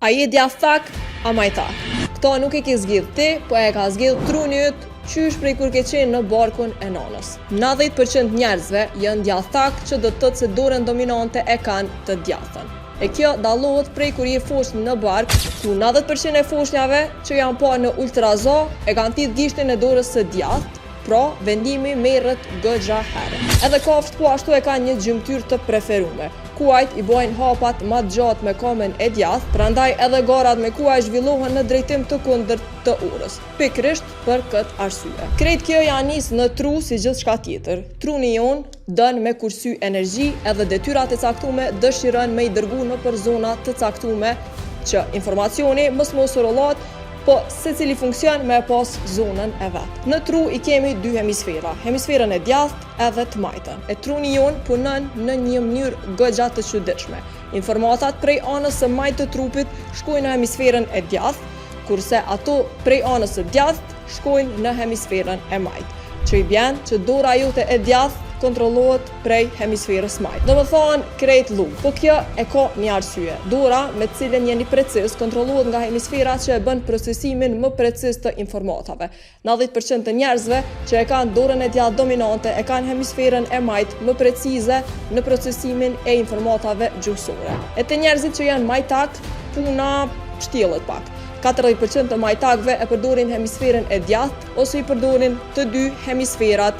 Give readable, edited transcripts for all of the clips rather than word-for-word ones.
A je djathtak, a majtak? Këto nuk e ke zgjidh ti, po e ka zgjidh truni yt qysh prej kur ke qenë në barkun e nanës. 90% njerëzve janë djathtak që do të thotë se dorën dominante e kanë të djathtën. E kjo dallohet prej kur je foshnjë në bark, ku 90% e foshnjave që janë pa në ultrazo e kanë thith gishtin e dorës së djathtë, pra vendimi merret goxha herët. Edhe kafshët po ashtu e kanë një gjymtyrë të preferume. Kuajt i bojnë hapat ma të gjatë me komën e djathtë, prandaj edhe garat me kuaj zhvillohen në drejtim të kundërt të orës, pikërisht për këtë arsye. Krejt kjo ja nis në tru si gjithçka tjetër. Truni jonë don me kursy energji edhe detyrat e caktume dëshiron me i dërgu nëpër zona të caktume që informacioni mos me u sorollat, po secili funksion me e pas zonën e vet. Në tru i kemi dy hemisfera, hemisferën e djathtë edhe të majtën. E truni jonë punon në një mënyrë goxha të çuditshme. Informatat prej anës së majtë të trupit shkojnë në hemisferën e djathtë, kurse ato prej anës së djathtë shkojnë në hemisferën e majtë, që i bjen që dora jote e djathtë kontrollohet prej hemisferës majtë. Domethonë krejt llugë. Po kjo e ka një arsye. Dora me të cilën jeni preciz kontrollohet nga hemisfera që e bën procesimin më preciz të informatave. 90% të njerëzve që e kanë dorën e djathtë dominante e kanë hemisferën e majtë më precize në procesimin e informatave gjuhësore. E te njerëzit që janë majtak, puna shtjellet pak. 40% të majtakëve e përdorin hemisferën e djathtë ose i përdorin të dy hemisferat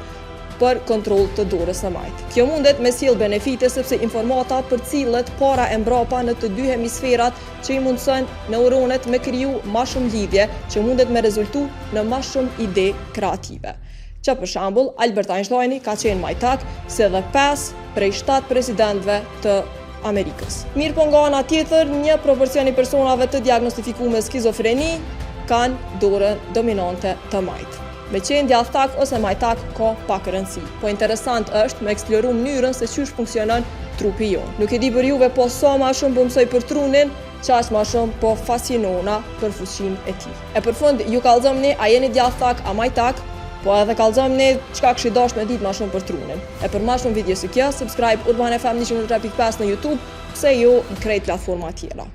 për kontroll të dorës së majtë. Kjo mundet me sjell benefite sepse informata përcillet para e mbrapa në të dy hemisferat që i mundëson neuronet me kriju ma shumë lidhje që mundet me rezultu në ma shumë ide kreative. Që për shembull, Albert Einsteini ka qenë majtak si edhe 5 prej 7 presidentëve të Amerikës. Mirë po nga ana tjetër, një proporcion i personave të diagnostifikuar me skizofreni kanë dorën dominante të majtë. Me qenë djathtak ose majtak ka pak rëndësi, po interesant është me eksploru mënyrën se qysh funksionon trupi jonë. Nuk e di për juve, po sa ma shumë po mësoj për trunin, qaq ma shumë po fascinona për fuqinë e tij. E për fund, ju kallzomni a jeni djathtak a majtak, po edhe kallzomni çka kishit dasht me ditë ma shumë për trunin. E për ma shumë video si kjo, subscribe Urban FM 103.5 në YouTube, pse jo në krejt platforma tjera.